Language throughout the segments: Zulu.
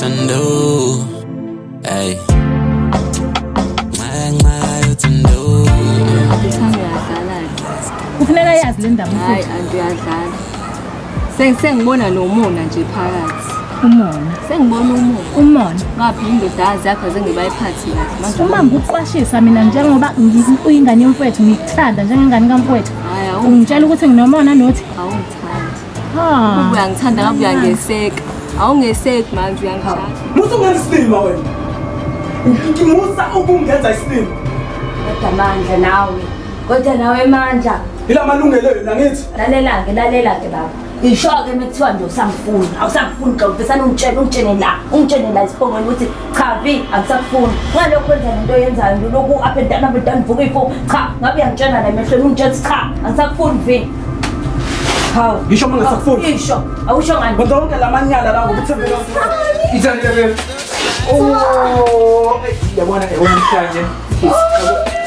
yothando. Hey. Nxaka nxaka yothando. Uyadlala-ke. Kufuneka yazi le ndaba Hayi futhi. anti uyadlala. Sengibona nomona nje phakathi. Umona. Sengibona umona. Umona. Ngaphi indodazi yakho azange bayiphathe kahle. Manje Uma ngikuqwashisa mina njengoba uyingane yomfowethu ngikuthanda njengengane kamfowethu. Hayi Ungitshela ukuthi nginomona nothi. awungithandi. Ha. Ukuba uyangithanda ngabe uyangeseka. Awungeseki manje uyangishaya. Musa ungenza isilima wena. Musa ukungenza isilima. Kodwa Mandla nawe. Kodwa nawe Mandla. Ila malungelo yena ngithi. Lalela-ke, lalela-ke baba. Ngisho-ke uma kuthiwa nje usangifuni, awusangifuni xa uvesane ungitshele, ungitshele la, ungitshele la esiphongweni ukuthi cha vi angisakufuni. Ngalokhu wenza lento oyenzayo nje lokhu up and down, up and down, vuka ifo. Cha, ngabe uyangitshela la emehlweni ungitshela ukuthi cha, angisakufuni vi. Hawu. Ngisho uma ngingasakufuni. Isho, awusho ngani? Wenza wonke lamanyala la ngokuthembela. Ithandi baby. Oh, yabona yabona namhlanje.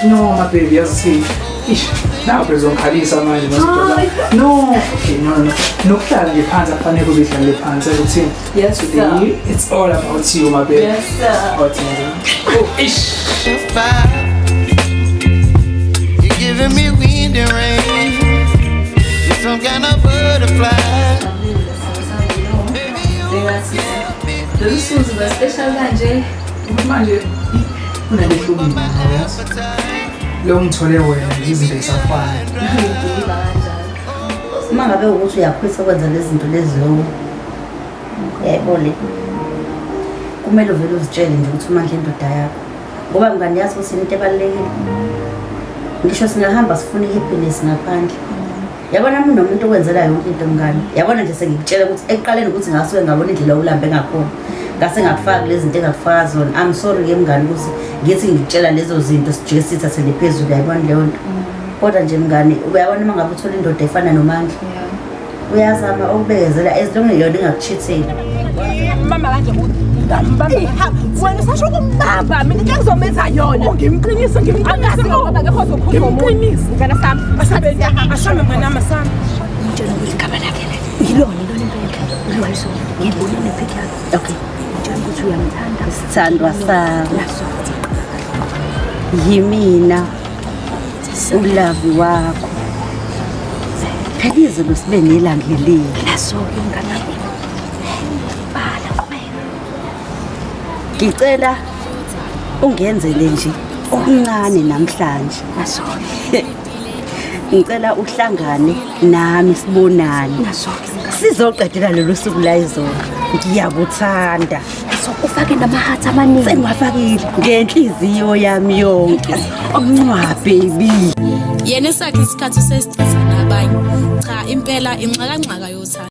No, my baby, yazi ish. Nawe phela uzongikhalisa manje masijabula. No, okay, no, no. Nokuhlala nje phansi akufanele uzihlalele phansi ukuthi Yes, sir. today it's all about you, my baby. Yes, sir. About you. Oh, ish. Fire. You're giving me wind and rain. You're some kind of butterfly. Baby, you give me Lolu suku uba special kanje. Manje kunento ehlukile yazi. Lo ngithole wena nje izinto ayisafani. Ngiba kanjalo. Uma ngabe ukuthi uyakhwisa ukwenza lezi zinto lezi yayibona le, kumele uvele uzitshele nje ukuthi uMandla indoda yakho, ngoba mngani yazi ukuthi into ebalulekile ngisho singahamba sifuna i-happiness ngaphandle. Yabona uma unomuntu okwenzela yonke into mngani, yabona nje sengikutshela ukuthi ekuqaleni ukuthi ngasuke ngabona indlela ulambe ngakhona ngase ngakufaki lezi zinto engakufaka zona. I'm sorry-ke mngani ukuthi ngithi ngikutshela lezo zinto sijike sithathele phezulu, yayibona leyo nto. Kodwa nje mngani, uyabona uma ngabe uthola indoda efana noMandla, uyazama ukubekezela as long yona ingakuchitheli. Mama kanje ngambamba. Wena usasho ukumbamba mina into engizomenza yona. Ngimqinise, ngimqinise. Ngoba akekho ozokhuza omunye. Ngimqinise. Mngane sami. Asabe ashambe mngane wami asami. Ngitshela ukuthi igama lakhe le. Yilona, ilona impela. Ilona ngibona ne-pic yakhe. Okay. Ngitshela ukuthi uyamthanda. Sithandwa sami, Naso. yimina ulavi wakho. Phela izolo sibe nelanga elihle. Naso-ke mngane wami. Bala qhubeka. Ngicela ungenzele nje okuncane namhlanje. Naso-ke. Ngicela uhlangane nami sibonane. Naso-ke mngane. Sizoqedela lolu suku la izolo. Ngiyakuthanda. So ufake nama-heart amaningi. Sengiwafakile ngenhliziyo yami yonke. Mwah baby. Yena esakhe isikhathi usesichitha nabanye. Cha impela inxakanxaka yothando.